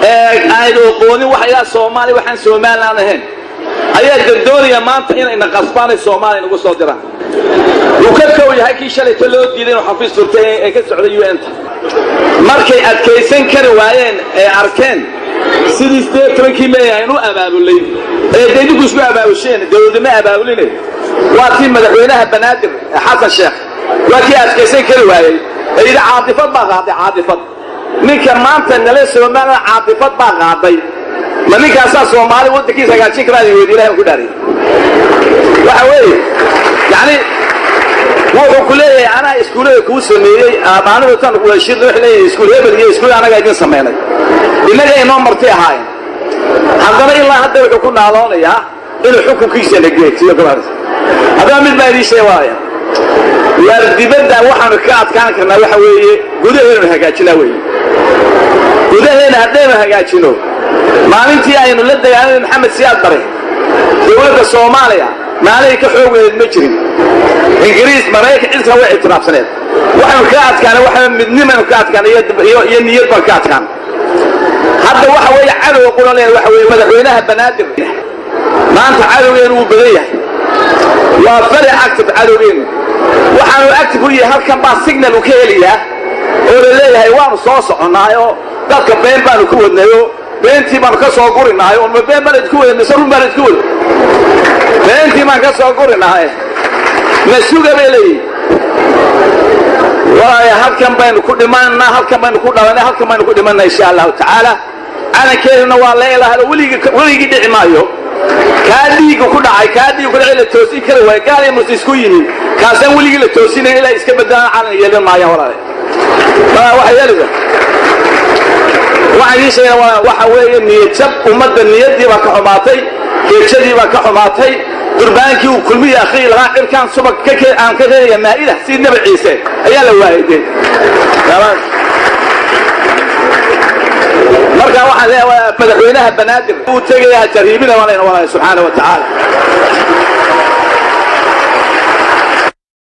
Ee aynu aqoonin waxa ilaa Soomaaliya, waxaan Somaliland ahayn ayaa doonaya maanta inayna qasbaan ay Soomaaliya nagu soo diraan. Wuu ka kow yahay kii shalayto loo diiday inuu xafiis furtay ee ka socday UN-ta. Markay adkaysan kari waayeen ee arkeen sidii 18-kii May aynu u abaabulay ee dee idinku isku abaabusheen, dowladnimo abaabuline, waa tii madaxweynaha Banaadir Xasan Sheekh, waa kii adkaysan kari waayey ee yidhi caadifad baa qaaday. Caadifad ninka maanta nale Somaliland caadifad baa qaaday, ma ninkaasaa Soomaali waddankiisa hagaajin karaa? Weydi Ilahi ku dhaariyay. Waxa weeye, yacni, wuxuu ku leeyahay anaa iskuullada kuu sameeyey. Maanidu tan washir wuxuu leeyahay iskuul hebel iyo iskuul anaga idin sameynay, innaga inoo marti ahaayeen. Haddana ilaa hadda wuxuu ku naaloonayaa inuu xukunkiisa la geejiyo gobolaas. Haddaba mid baa idiin sheeg waaya: waar dibadda waxaanu ka adkaan karnaa waxa weeye gudaheenu hagaajinaa weeye. Gudaheena haddaynu hagaajino, maalintii aynu la dagaalamay Maxamed Siyaad Bare, dowladda Soomaaliya maalinay ka xoog weyneed ma jirin. Ingiriis, Maraykan, cid kale way ictiraafsaneed. Waxaynu ka adkaanay waxa midnimaynu ka adkaanay iyo niyad baan ka adkaan. Hadda waxa weeye cadowga qulan leen waxa weeye madaxweynaha Banaadir. Maanta cadowgeenu wuu badan yahay, waa very active cadowgeenu. Waxaanu active u yahay halkan baa signal uu ka helayaa oo la leeyahay waanu soo soconnaayoo dadka been baanu ku wadnayo, beentii baanu ka soo gurinahay. Oo ma been baan idinku waday mise run baan idinku waday? Beentii baan ka soo gurinahay, na suga bay leeyihin. Waayo halkan baynu ku dhimanaa, halkan baynu ku dhalanay, halkan baynu ku dhimanaa insha Allahu tacaala. Calankeeduna waa la ilaahdo, weligii weligii dhici maayo. Kaa dhiigga ku dhacay, kaa dhiigga ku dhacay la toosin kari waayo, gaal iyo muslim isku yimi, kaasaan weligii la toosinayn ilaa iska bedelaan calan yeelan maayaan. Walaale, waxay yeelaysaa, waxaan idiin sheegana waxa weeye niyad jab. Ummadda niyaddii baa ka xumaatay, keejadii baa ka xumaatay. Durbaankii uu Kulmiya akhriyi lahaa, cirkaan subag ka aan ka keenaya maa'ida sidii Nabi Ciise, ayaa la waayay dee. Marka waxaan leeyahay madaxweynaha Banaadir uu tegayaa jariibina, waan leena walahi subxaana wa tacaala.